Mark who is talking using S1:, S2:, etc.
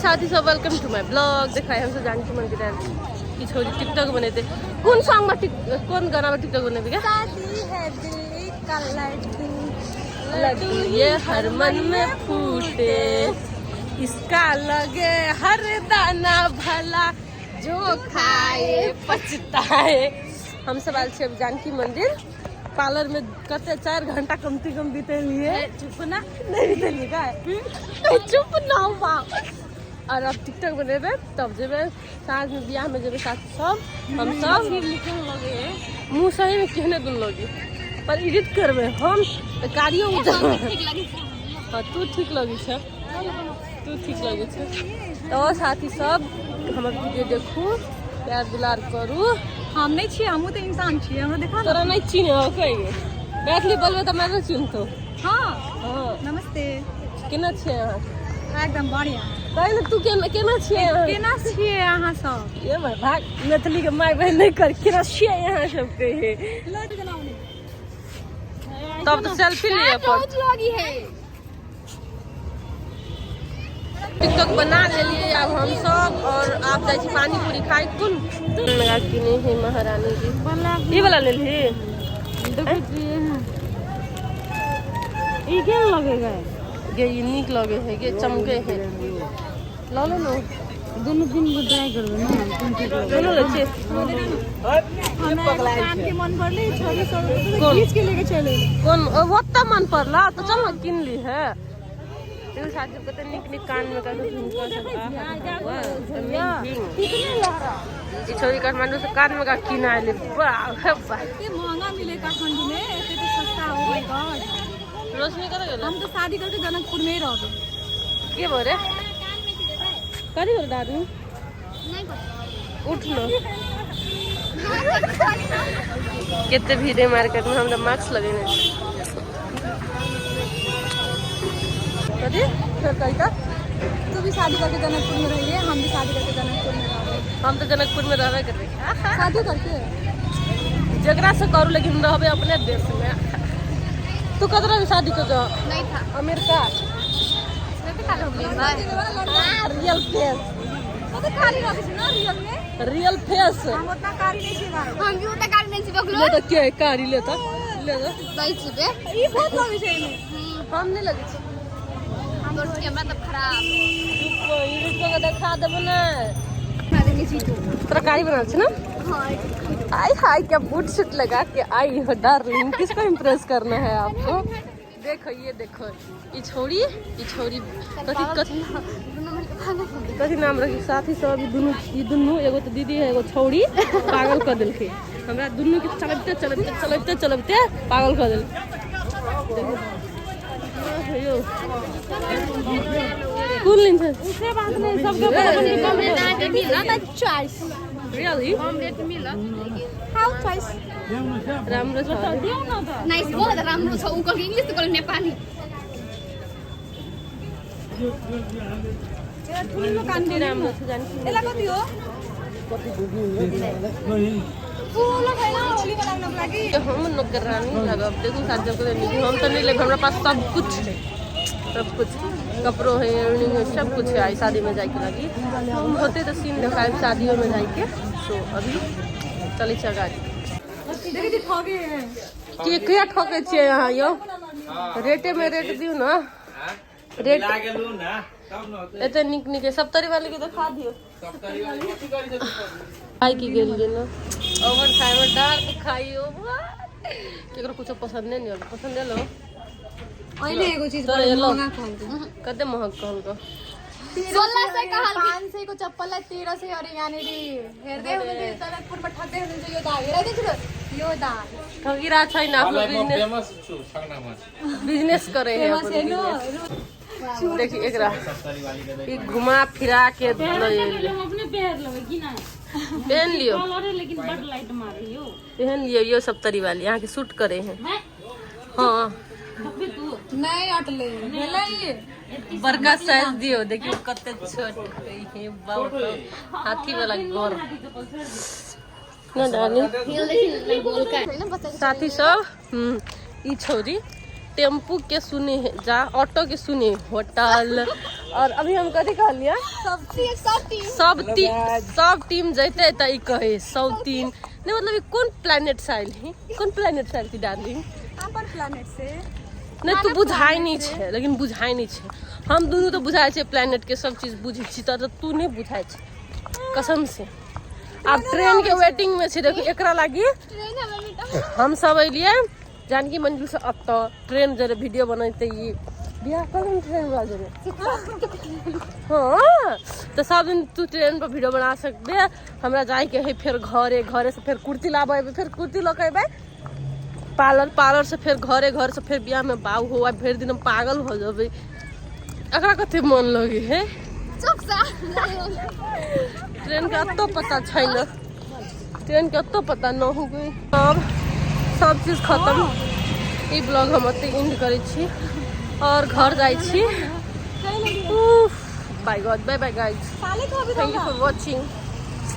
S1: साथी सब, welcome to my blog. देखाय हम सब जानकी मंदिर आयल छी। ई छोरी टिकटॉक बनेते। कोन सॉन्ग में टिक, कोन गाना में टिकटॉक बनेबे क्या?
S2: शादी है दिल्ली का लड्डू।
S1: लड्डू ये हर मन में फूटे, इसका लगे हर दाना भला, जो खाए पछताए। हम सब आयल छियै जानकी मंदिर। पार्लर में कते 4 घंटा कम से कम बितेलिए।
S2: चुप ना।
S1: नहीं बितेलिए का? चुप ना हो बाप। और अब टिकटॉक बनेबे, तब जेबे साँझ में बियाह में जेबे साथ सब हम सब। मुँह सही में केहने दुन लगी, पर एडिट करबे हम तऽ कारियो उतर। हाँ, तू ठीक लगी छै, तू ठीक लगी छै। तऽ साथी सब, हमर वीडियो देखू, प्यार दुलार करू।
S2: हम नहीं छियै, हमहूँ तऽ इंसान छियै, हमरा देखा।
S1: तोरा नहीं चिन्ह हो कोई। मैथिली बोलबे तऽ मैं चिन्हतो।
S2: हाँ।
S1: हाँ।
S2: नमस्ते।
S1: केना छियै अहाँ?
S2: एकदम बढ़िया।
S1: तै ने, तू केना केना छियै अहाँ?
S2: केना छियै अहाँ सब?
S1: ये भाई, भाग, मैथिली के माय बहन नहीं कर। केना छियै अहाँ सब कहे। तब तऽ सेल्फी लिए पर।
S2: लगी है।
S1: टिकटॉक बना लेलिए अब हम सब और आप जाइ छी पानी पूरी खाइ। कोन लगा किने है महारानी जी? ई वाला लेलही?
S2: ई केहन लगेगा?
S1: गे, ई नीक लगे है गे, चमके है, लऽ लो ने।
S2: दुनू दिन को ट्राई करबै ना, कोन ठीक लगे।
S1: दोनों लै छी।
S2: हमरा कान के मन पड़ले, छोरी सब
S1: कोन?
S2: खींच के लेके चले।
S1: कोन ओतऽ मन पड़ला तऽ चल ने, किन ली है। देखो साथी, कते नीक नीक कान में का झुमका सब। ई छोरी काठमांडू से कान में का किन आइले। वाह हे वाह।
S2: एते महंगा मिले काठमांडू में, एते तो सस्ता। हो my God.
S1: रोशनी कतऽ गेलै?
S2: हम तो शादी करके जनकपुर में ही रहबे।
S1: के भयो रे? कथी भेल दादी? उठ न। कते भीड़ है मार्केट में। हमरा मास्क लगेने छी। कथी फेर कही तऽ?
S2: तू भी शादी करके जनकपुर में रहिए, हम भी शादी करके जनकपुर में रहबे।
S1: हम तऽ जनकपुर में रहबे करबै।
S2: शादी करके।
S1: जकरा से करू, लेकिन रहबे अपने देश में। तू कतरा भी शादी कर जा?
S3: नहीं था।
S1: अमेरिका।
S3: इसमें भी कालो हो गई।
S1: Real face.
S2: वो तो कारी रहै छै ना रियल में।
S1: Real face.
S2: हम उतना कारी नहीं छी भाई।
S3: हम भी उतना काली नहीं छी बगलो।
S1: ले तऽ के कारी, ले तऽ, ले तऽ।
S3: सही छी बे।
S2: ई बहुत लगै छै एमे।
S1: हम नहीं लगे छी।
S3: तोर कैमरा तब खराब।
S1: चुप, के देखा देबो ने।
S3: खा देनी छी तू।
S1: तरकारी बनल छै ना?
S3: हां।
S1: आई हाय, क्या बूट सूट लगा के आई हो डार्लिंग। किसको इम्प्रेस करना है आपको? देखो, ये देखो, ई छोरी, ई छोरी कथी कथी
S3: दुनू मिलके पागल हो गए।
S1: कथी नाम रखी? साथी सब, अभी दुनू, ई दुनू, एगो तो दीदी है, एगो छौड़ी, पागल कर देलकै हमरा। दुनू के चलबते चलबते चलबते चलबते पागल कर देलकै। देखो यो, कुन लिन्छ?
S2: से बात नहीं, सबके
S3: मिलत चॉइस।
S1: रियली?
S3: कम रेट मिलत लेकिन
S2: how choice.
S1: राम्रो छ।
S3: नाइस बोल त, राम्रो छ। उ कहल इंग्लिश त कहल नेपाली।
S2: ठुलो कान।
S1: कति राम्रो छ जानकी।
S2: यसलाई कति हो? ठुलो छैन होली मनाउनको लागि।
S1: हम नौकरानी लगब। देखू साथ जब हम तो नहीं लेब, हमरा पास सब कुछ है, सब कुछ, कपड़ो है, इयरिंग है, सब कुछ है। आई शादी में जाके लगी हम होते तो सीन देखाए शादियों में जाके। सो अभी चलै छै गाड़ी।
S2: देखै छी, ठगे।
S1: के के ठकै छियै अहाँ यौ? रेटे में रेट दियौ न रेट। एते नीक नीक है। सप्तरी वाले के देखा दियौ। खाइ की गेलियै न ओवर खाइ, डार्क खाइयो, केकरो कुछो पसंद नहीं होलो, पसंद एलो?
S2: अहिले एगो चीज
S1: तोरा
S2: बड़ा
S1: एलो?
S2: महँगा कहलकै।
S1: कते महग कहलको?
S3: 1600 कहल।
S2: 500 को चप्पल है 1300। अरे, यहाँनिर हेर्दै हुनुहुन्थ्यो, जनकपुरमा ठग्दै हुनुहुन्छ यो दा, हेराइदिन्छु न यो दा।
S1: ठगिरा छैन, आफ्नो
S4: म
S1: बिजनेस
S4: फेमस छु सगनामा।
S1: बिजनेस करे है
S2: फेमस
S1: अपन।
S2: हेर्नु।
S1: बिजनेस देखी, एकरा ई घुमा फिरा के लऽ एलै।
S5: अपने पहर लेबै कि ना?
S1: पहन लियो।
S5: कलर है लेकिन बड लाइट मारे यो।
S1: पहन लियो, यो सप्तरी वाली अहाँके सूट करे है। हाँ।
S5: देखबे तू।
S2: नै अटले भेलै।
S1: बड़का साइज दियो। देखियो कते छोट है बाप रे, हाथी वाला घर न डाली।
S3: होइन बच्चा।
S1: साथी सब, ई छौरी टेम्पू के सुने है जा, ऑटो के सुने होटल, और अभी हम कथी कहलियै?
S3: सब
S1: सब टीम, सब टीम जैते तऽ ई कहै सब तीन नहीं, मतलब ई कोन प्लेनेट से आयल ही, कोन प्लेनेट से आयल थी डार्लिंग?
S2: अपन प्लेनेट से।
S1: नहि तू बुझाइ नहि छै, लेकिन बुझाइ नहि छै। हम दुनू तऽ बुझाइ छै, प्लेनेट के सब चीज बुझै छी, तऽ तू नहि बुझाइ छै कसम से। आब ट्रेन के वेटिंग में छै, देखो एकरा लागी हम सब एलियै जानकी मंदिर से एतऽ ट्रेन जरे वीडियो बनेते। ई बियाह कखन ट्रेन वाला जरे? हाँ, तऽ सब दिन तू ट्रेन पर वीडियो बना सकबे। हमरा जाइके है फेर घरे, घरे से फेर कुर्ती लाबऽ एबै, फेर कुर्ती लऽ के एबै पार्लर, पार्लर से फेर घरे, घर से फेर बियाह में बाउ हो। आ भरि दिन हम पागल हो जेबै। एकरा कते मन लगे है? ट्रेन के अतो पता छै न, ट्रेन के अतो पता न हो गई। अब सब चीज खत्म। ई ब्लॉग हम एते एंड करै छी और घर जाइ छी। Bye god, bye bye guys, thank you for watching.